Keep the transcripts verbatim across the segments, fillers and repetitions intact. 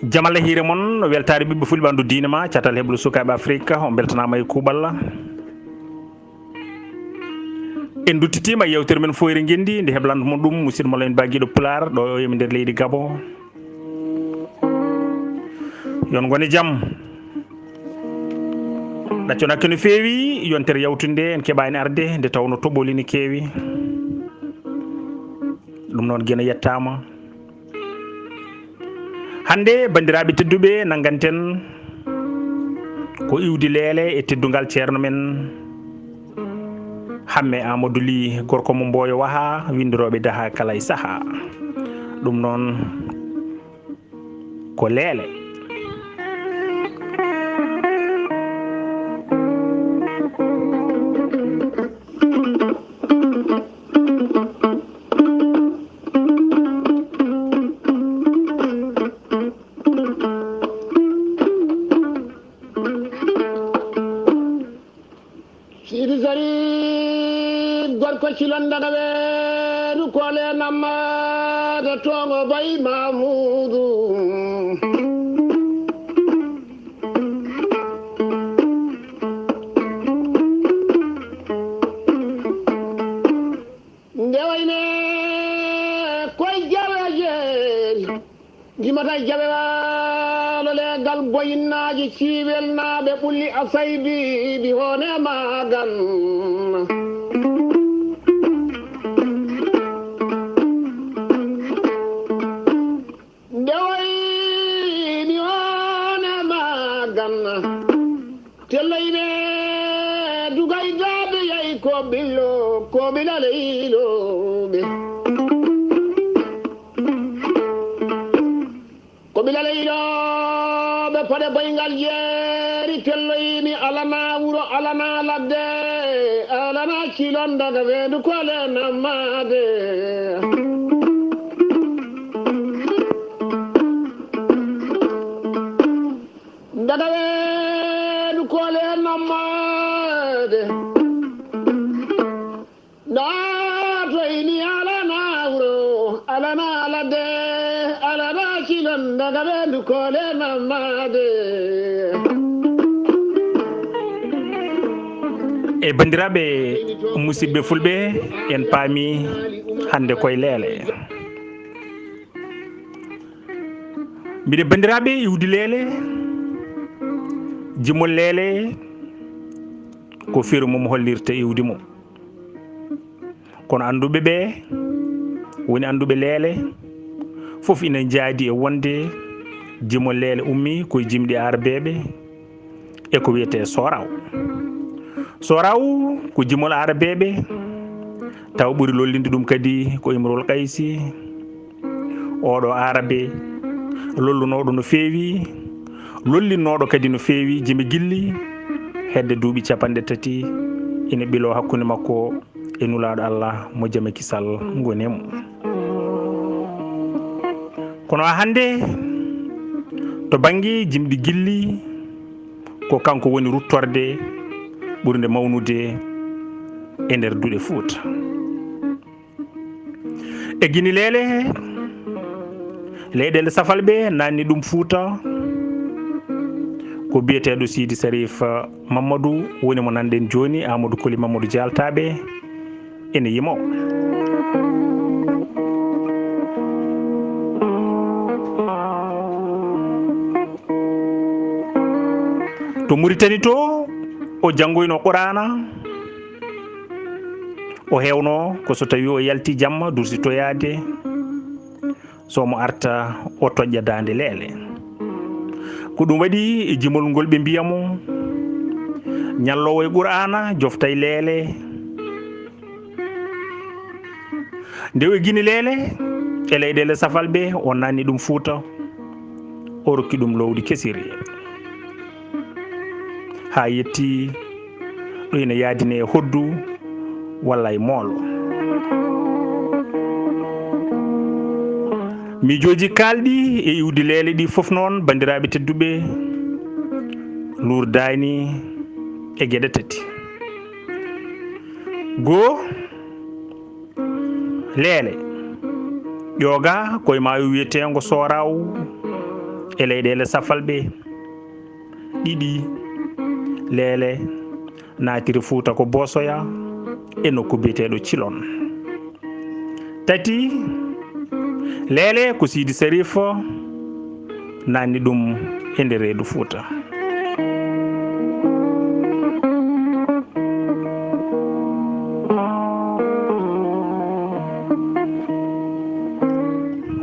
Jam Allah hiire mon, weltaare ɓiɓɓe fulɓe ɓandu diine ma, catal heblo sukaaɓe Afrika, on beltanaama e kuuɓalla. En duttitiima e yewtere men Fooyre Ngenndi, nde heblanta mon ɗum musidɗo mo layno baagiiɗo Pulaar, ɗo e nder leydi Gabon. Yon ngone jam. Ɗaccon hakke no feewi, yontere yawtunde en keɓaani arde, nde tawno toɓoli ne keewi. Ɗum noon, Geno yettaama. Hannde, banndiraaɓe tedduɓe, nannganten ko iwdi leele e teddungal ceerno men Hamme Amadou Ly, gorko mo Mboyo Waha, winndorooɓe daha kala e saha. Ɗum noon ko leele. Sidi Zarif, gorko Cilon daga weeru kole nammaade toongo Bay Mamuudu. Nde wayne koye jawe jeeri. Jimata e jawe waalo leegal boyinnaaji ciiwelnaaɓe ɓulli asaybiiɓi hoone maagan. Nde wayni hoone maagan. Telloyɓe dugaydaaɓe yahi ko ɓillo, ko ɓilale iloɓe. Ko ɓilale iloɓe paɗe boyngal jeeri telloymi alana wuro, alana ladde, alana cilon daga weendu kole nammaade. Daga weedu kole nammaade. Ɗa toyni alana wuro, alana ladde, alana cilon daga weedu kole nammaade. E banndiraaɓe musidɓe fulɓe, en paami hannde koye leele. Mbiɗe banndiraaɓe iwdi leele, jimol leele ko feru mum hollirta iwdi mum. Kono annduɓe ɓe woni annduɓe leele fof ina njaadi e wonde jimol leele ummi koye jimɗi aarabeeɓe e ko wiyetee sooraw. Sooraw ko jimol aarabeeɓe, taw ɓuri lollinde ɗum kadi ko Imrul Qaysi, oɗo aarabe lollunooɗo no feewi, lollinnooɗo kadi no feewi jime gilli, hedde duuɓi capanɗe tati ina ɓiloo hakkunde makko e Nulaaɗo Allah mo jam e kisal ngoni e mum. Kono hannde, to bannge jimɗi gilli, ko kanko woni ruttorde ɓurnde mawnude e nder duɗe Fuuta. E Gine Leele he, leyɗeele Safalɓe naanni ɗum Fuuta, ko biyeteeɗo Sidi Sarif Mamadou woni mo nanɗen jooni, Amadou Koli Mamadou Jaltaɓe ene yimo. To Muritani to, o janngoyno Qur'aana, o heewno ko so tawi o yalti jamma dursitoyaade, so mo arta o toƴƴa daande leele. Ko ɗum waɗi e jimol ngol ɓe mbiya mo ñalloowo e Qur'aana, joftay leele. Nde o e Gine Leele e leyɗeele Safalɓe, o naanni ɗum Fuuta, o rokki ɗum lowdi kesiri, haa yetti ɗo ina yaadini e Hoddu walla e Moolo. Miijooji kaalɗi e iwdi leele ɗi fof noon, banndiraaɓe tedduɓe, luurdaani e geɗe tati. Goo, leele ƴooga koye maayo wiyeteengo Sooraw, e leyɗeele Safalɓe ɗiɗi, Leele naatiri Fuuta ko Boosoya e nokku biyeteeɗo Cilon. Tati, Leele ko Siidi Sariif naatni ɗum e nder reedu Fuuta.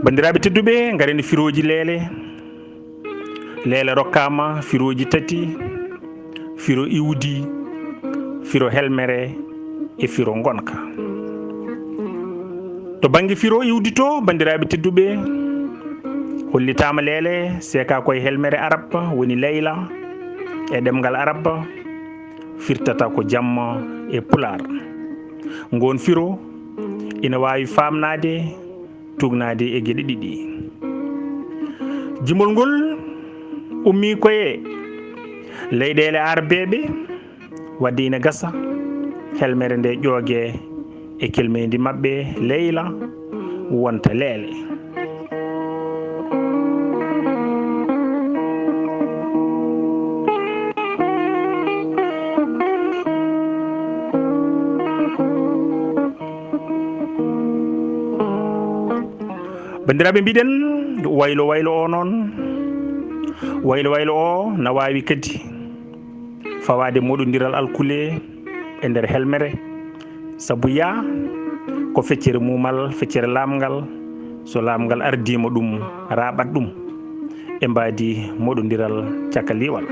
Banndiraaɓe tedduɓe, ngaren firooji Leele. Leele rokkaama firooji tati, firo iwdi, firo helmere e firo ngonka. To bannge firo iwdi to, banndiraaɓe tedduɓe, hollitaama Leele seekaa koye helmere Arab, woni Leyla e ɗemngal Arab, firtata ko jamma e Pulaar. Ngoon firo ina waawi faamnaade tuugnaade e geɗe ɗiɗi. Jimol ngol ummii koye leyɗeele Aarabeeɓe, wadde ina gasa helmere nde ƴooge e kelmeendi maɓɓe Leyla wonta Leele. Banndiraaɓe, mbiɗen waylo waylo o noon, waylo waylo o na waawi kadi fawaade moɗondiral alkule e nder helmere, sabu yaa ko feccere muumal, feccere laamngal, so laamngal ardiima ɗum, raaɓat ɗum e mbaadi moɗondiral caka liiwal.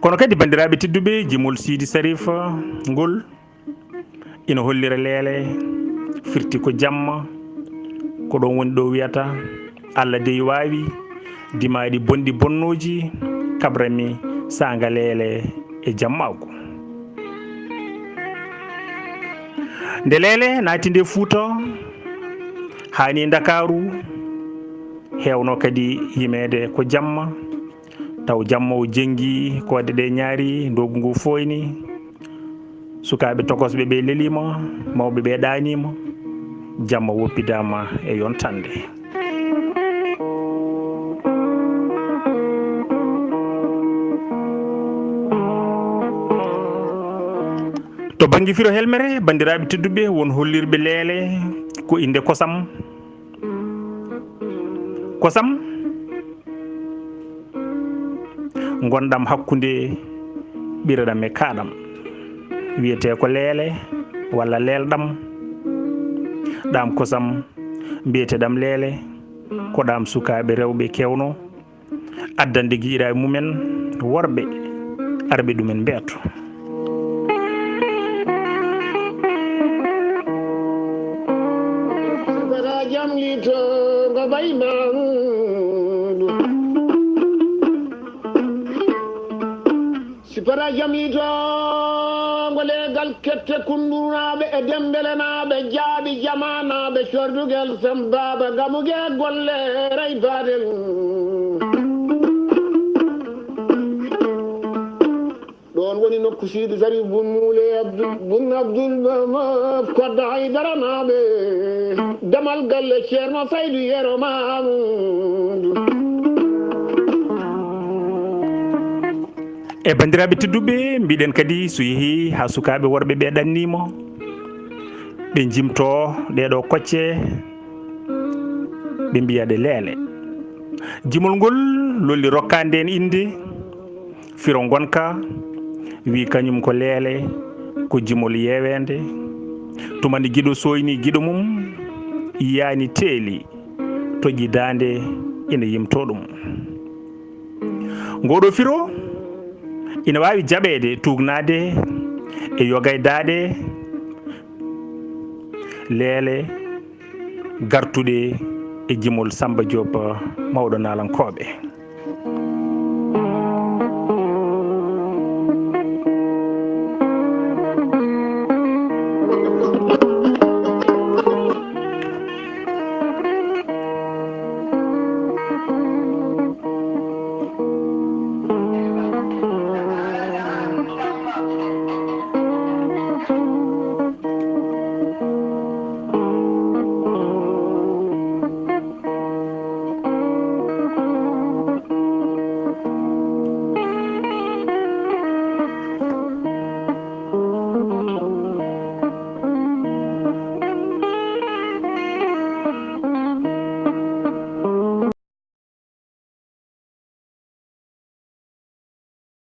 Kono kadi, banndiraaɓe tedduɓe, jimol Siidi Sariif ngol ina hollira Leele, firti ko jamma, ko ɗoon woni ɗo wiyata, "Allah dey waawi, dimaaɗi bonɗi bonnooji, kabrami saanga Leele e jammaagu." Nde Leele naati nde Fuuta, haa ni Ndakaaru, heewno kadi yimeede ko jamma, taw jamma o jenngi koode ɗe ñaari, ndoogu ngu fooyni, sukaaɓe tokosɓe ɓe leliima, mawɓe ɓe ɗaaniima, jamma woppidaama e yontande. To bannge firo helmere, banndiraaɓe tedduɓe, won hollirɓe Leele ko innde kosam. Kosam ngonɗam hakkunde ɓiraɗam e kaaɗam, wiyetee ko Leele walla Leelɗam. Ɗam kosam mbiyeteɗam Leele, ko ɗam sukaaɓe rewɓe kewno addande giɗaaɓe mumen worɓe arɓe ɗumen mbeeto. Sipata jam lito ngo bay Mamudu. Sipata jam lito ngo legal kette kundurnaaɓe e dembelenaaɓe jaaɓi jamaanaaɓe cordugel sembaaɓe gamuge golle rey baden. Ɗoon woni nokku Siidi Sariif bun Muule Abdul, bun Abdul Mama, Kodda Haydara naaɓe. Damal galle Ceerno Saydu Yero Mamudu. E banndiraaɓe tedduɓe, mbiɗen kadi so yehii haa sukaaɓe worɓe ɓe ɗanniima, ɓe njimtoo ɗee ɗoo kocce, ɓe mbiya ɗe Leele. Jimol ngol lolli rokkaande en innde, firo ngonka, wi kañum ko Leele, ko jimol yeeweende. Tuma nde giɗo sooyni giɗo mum, yiyaani teeli, toƴƴi daande, ina yimtoo ɗum. Ngooɗoo firo ina waawi jaɓeede tuugnaade e yoga e daaɗe Leele gartuɗe e jimol Samba Diop mawɗo naalankooɓe.